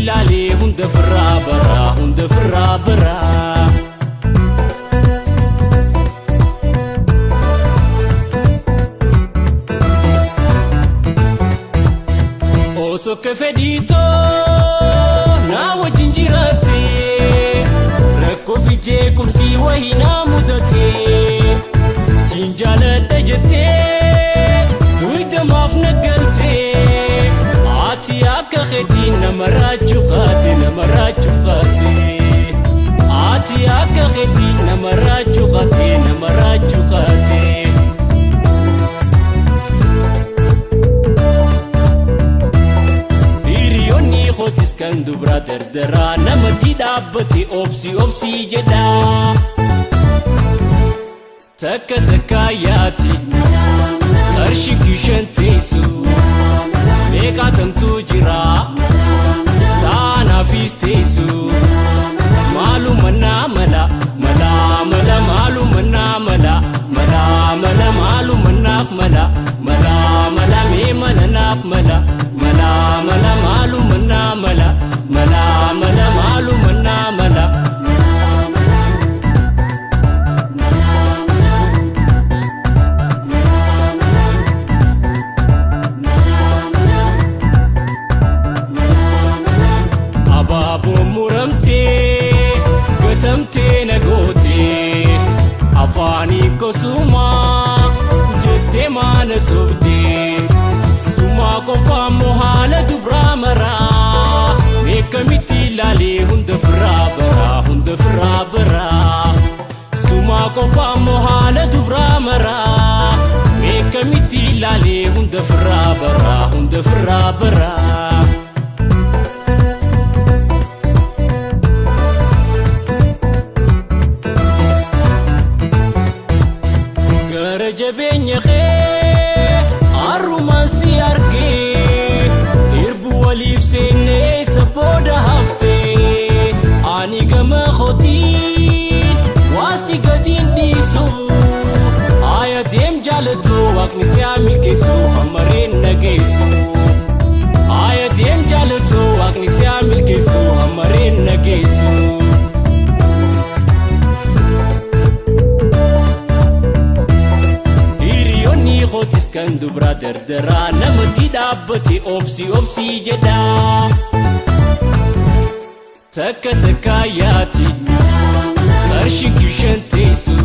ilaalee hunda firraa baraa hunda firraa baraa. Osoo akka fedhiitoo na wajjin jiraatte rakkoo fi jeequmsi wayii na mudate siin jaaladha jettee duwidamaaf na galte ati akka keetiin nama raachuu qaate nama raachuuf qaate ati akka keetiin nama raachuu qaate nama raachuu qaate. Hiriyoonni kootis kan dubra dardaraa namatti dhaabbate obsi obsi jedha. Takka takka yaati qarshii kishan teessu meeqaatamtu jira taanaafis teessu maaluma naa mala mala mala maaluma naa mala mala mala maaluma naaf mala mala mala mee mala naaf mala mala mala maaluma naa mala mala mala maaluma naa mala. Abaaboo muramtee gatamtee na gootee afaanii kosumaa jettee maana sobdee sumaa qofaa moo haala dubraa maraa meeqamitti ilaalee hunda firraa baraa hunda firraa baraa sumaa qofaa moo haala dubraa maraa meeqamitti ilaalee hunda firraa baraa hunda firraa baraa. Gara jabeenya kee har'umaan si argee irbu waliif seennee isa booda haftee ani gama kootiin waa si gadiin dhiisu haaya deem jaalatu waaqni si haa milkeessu hammareen nageessu haaya deem jaalatu waaqni si haa milkeessu hammareen nageessu. Hiriyoonni kootis kan dubra dardaraa namatti dhaabbate obsi obsi jedha. Takka takka yaati qarshii kishan teessu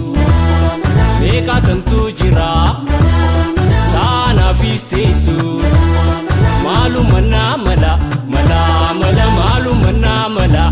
meeqaatamtu jira taanaafis teessu maaluma naa mala mala mala maaluma naa mala